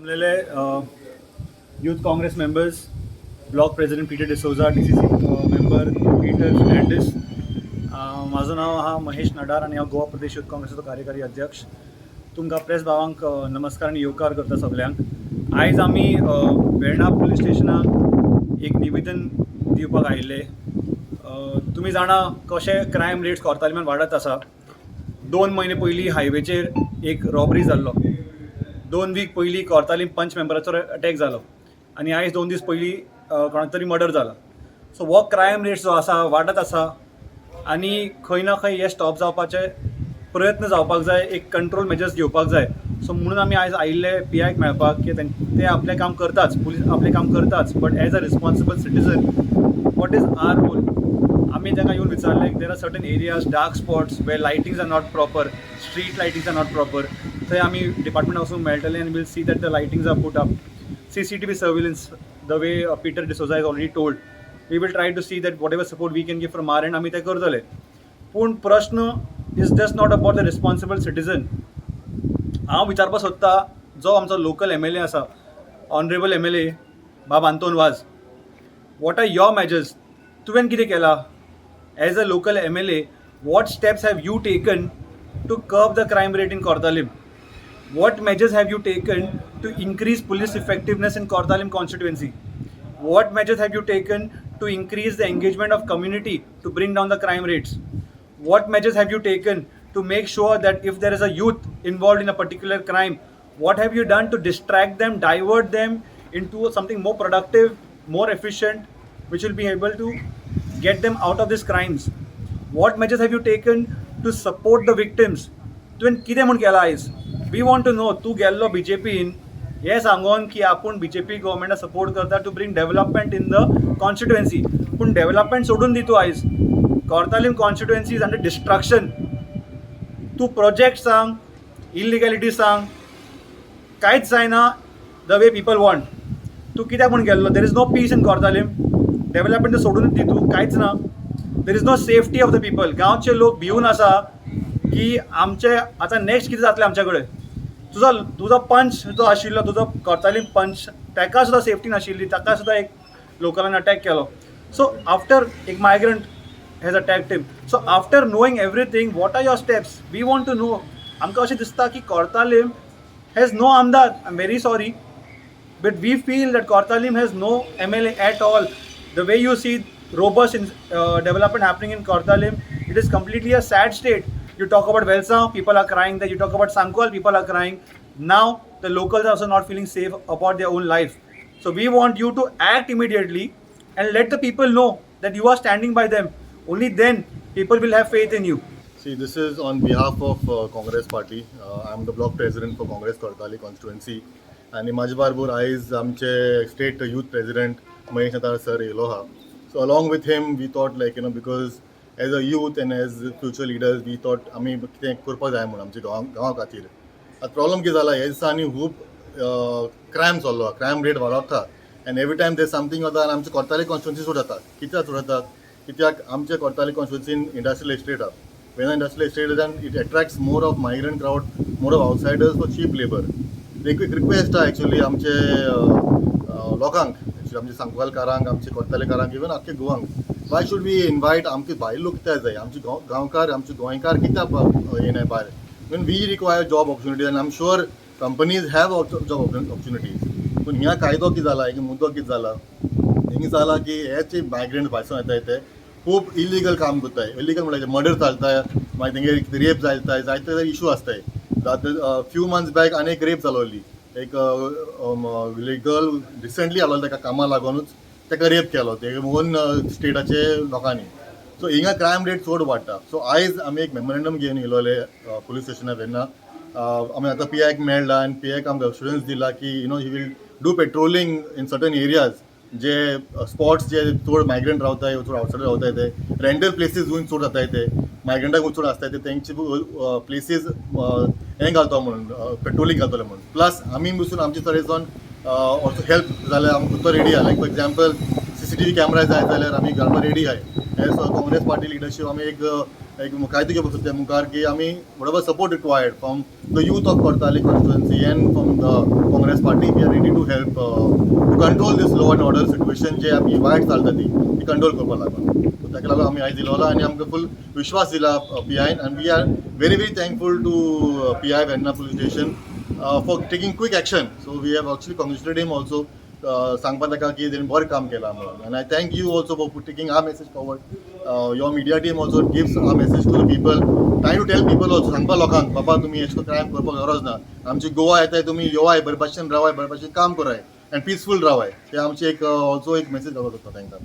जमलेले Youth Congress members, block president Peter D'Souza, DCC member Peter Fernandes. म्हाजो नांव आहा महेश नडार आनी हांव गोवा प्रदेश यूथ काँग्रेसाचो कार्यकारी अध्यक्ष. तुमकां प्रेस भावांक नमस्कार आनी येवकार करता सगल्यांक. आयज आमी वेर्णा पुलीस स्टेशनाक एक निवेदन दिवपाक आयिल्ले. तुमी जाणा कशे क्रायम रेट्स कोर्तालिमान वाडत आसा. 2 म्हयने पयलीं हायवेचेर एक रॉबरी जाल्लो, 2 वीक पयलीं कोर्तालीम पंच मेंबराचो अटॅक जालो आनी आयज 2 दीस पयलीं कोणाक तरी मर्डर जाला. सो हो क्रायम रेट जो आसा वाडत आसा आनी खंय ना खंय हे स्टॉप जावपाचे प्रयत्न जावपाक जाय, एक कंट्रोल मेजर्स घेवपाक जाय. सो म्हणून आमी आयज आयिल्ले पीआयक मेळपाक की ते आपलें काम करताच, पुलीस आपलें काम करताच, but as a responsible citizen, what is our role? आमी तांकां येवन विचारलें, there are certain areas, dark spots, where lightings are not proper, street lightings are not proper. थंय आमी डिपार्टमेंट वचून मेळटले आनी we'll see that the lightings are put up. CCTV surveillance, the way Peter D'Souza is already told, we will try to see that whatever support we can give from our end, आमी ते करतले. पूण प्रश्न is just not about the responsible citizen. हांव विचारपाक सोदता, जो आमचो लोकल एमएलए आसा, ऑनरेबल एमएलए बाब आंतोन वाज, what are your measures? तुवें कितें केलां as a local MLA? What steps have you taken to curb the crime rate in Cortalim? What measures have you taken to increase police effectiveness in Cortalim constituency? What measures have you taken to increase the engagement of community to bring down the crime rates? What measures have you taken to make sure that if there is a youth involved in a particular crime, what have you done to distract them, divert them into something more productive, more efficient, which will be able to get them out of these crimes? What measures have you taken to support the victims? तुवें कितें म्हूण केलां आयज? We want to know. तूं गेल्लो बीजेपीन हें सांगोन की आपूण बीजेपी गव्हर्मेंटाक सपोर्ट करता to bring development in the constituency, पूण डेव्हलपमेंट सोडून दी तूं. आयज Cortalim constituency is under destruction. तूं प्रोजेक्ट सांग, इलिगॅलिटी सांग, कांयच जायना the way people want. तूं कित्याक म्हूण गेल्लो? There is no peace in Cortalim. Development सोडूनच दी तूं, कांयच ना. There is no safety of the people. गांवचे लोक भिवन आसा की आमचे आतां नेक्स्ट कितें जातलें आमच्या कडेन. तुजो पंच जो आशिल्लो, तुजो कोर्तालीम पंच, ताका सुद्दां सेफ्टी नाशिल्ली. ताका सुद्दां एक लोकलान अटॅक केलो. सो आफ्टर एक migrant has attacked him. So after knowing everything, what are your steps? We want to know. आमकां अशें दिसता की कोर्तालीम has no आमदार. I am very sorry, but we feel that Cortalim has no MLA at all. The way you see robust development happening in Cortalim, it is completely a sad state. You talk about Velsao, people are crying there. You talk about Sancoale, people are crying. Now the locals are also not feeling safe about their own life. So we want you to act immediately and let the people know that you are standing by them. Only then people will have faith in you. See, this is on behalf of Congress Party. I am the block president for Congress Cortalim constituency. आनी म्हाजे बारबोर आयज आमचे state youth president Mahesh Nadar sir येयलो आहा. So along with him, we thought like because as a youth and as future leaders, we thought आमी कितें करपाक जाय म्हणून आमच्या गांवा खातीर. आतां प्रॉब्लम कितें जाला, ह्या दिसांनी खूब क्रायम चल्लो, क्रायम रेट वाडत आहा and every time there's something जाता आनी आमचे कोर्ताली कॉन्स्टिट्युन्सी चड जाता. कित्याक चड जाता? कित्याक आमच्या कोर्ताली कॉन्स्टिट्युन्सीन इंडस्ट्रियल एस्टेट आहा. When industrial estate is and it attracts more of migrant crowd, more of outsiders for cheap labor. एक रिक्वेस्ट आहा एक्चुअली आमचे लोकांक, एक्चुअली आमचे सांकवालकारांक, आमचे कोर्तालेकारांक, इवन आख्खे गोवांक, why should we invite आमचे भायले लोक कित्याक जाय? आमचे गांवकार, आमचे गोंयकार कित्याक येनाय भायर? When we require job opportunities, and I'm sure companies have job opportunities. पूण ह्या कायदो कितें जाला, एक मुद्दो कितें जाला, हिंगा जाला की हे जे मायग्रंट भायसून येताय ते खूब इलिगल काम करताय. इलिगल म्हणल्यार मर्डर चलता, मागीर तेंगेर कितें रेप जाता, जायते इशू आसताय. फ्यू मंथ्स बॅक आनी एक रेप जालोली. एक गर्ल रिसंटली आसलोली, ताका कामा लागूनच ताका रेप केलो ते ओन स्टेटाचे लोकांनी. सो हिंगा क्रायम रेट चड वाडटा. सो आयज आमी एक मेमोरेंडम घेवन येयलोले पुलीस स्टेशनार वेर्ना. आमी आतां पी आयक मेळ्ळा आनी पी आयक आमकां अश्युरन्स दिला की he will do patrolling in certain areas, जे स्पॉट्स जे चड मायग्रंट रावताय, चड आवटसायडर रावताय, ते रेंटल प्लेसीस वयून चड जाताय, ते मायग्रंटाक चड आसताय, ते तेंचे प्लेसीस हें घालता म्हणून, पेट्रोलिंग घालतले म्हणून. प्लस आमी बसून आमचे तरेसून ऑल्सो हेल्प जाल्यार आमकां तो रेडी आहा. Like for example, CCTV camera जाय जाल्यार आमी घालपाक रेडी आहाय. एज काँग्रेस पार्टी लिडरशीप आमी एक एक कायदो घेवपाक सोदता मुखार की आमी whatever support required from the youth of Cortalim constituency and from the Congress Party, we to help to control this law and order situation जे आमी वायट चलता ती ती कंट्रोल करपाक लागून. सो ताका लागून आमी आयज येयलो आनी आमकां फूल विश्वास दिला पी आयन आनी we are very very thankful to PI Verna police station for taking quick action. So we have actually congratulated him also, सांगपा ताका की तेणें बरें काम केलां म्हणून. आनी I thank you also for taking our message forward. Your media team also gives our message to the people, try to tell people also, सांगपा लोकांक, बाबा तुमी एशें क्रायम करपाक गरज ना. आमची गोवा येताय, तुमी येवाय, बरे भाशेन रावाय, बरे भाशेन काम कराय आनी पिसफूल रावाय. ते आमचे एक ऑल्सो एक मेसेज घालपाक सोदता तांकां.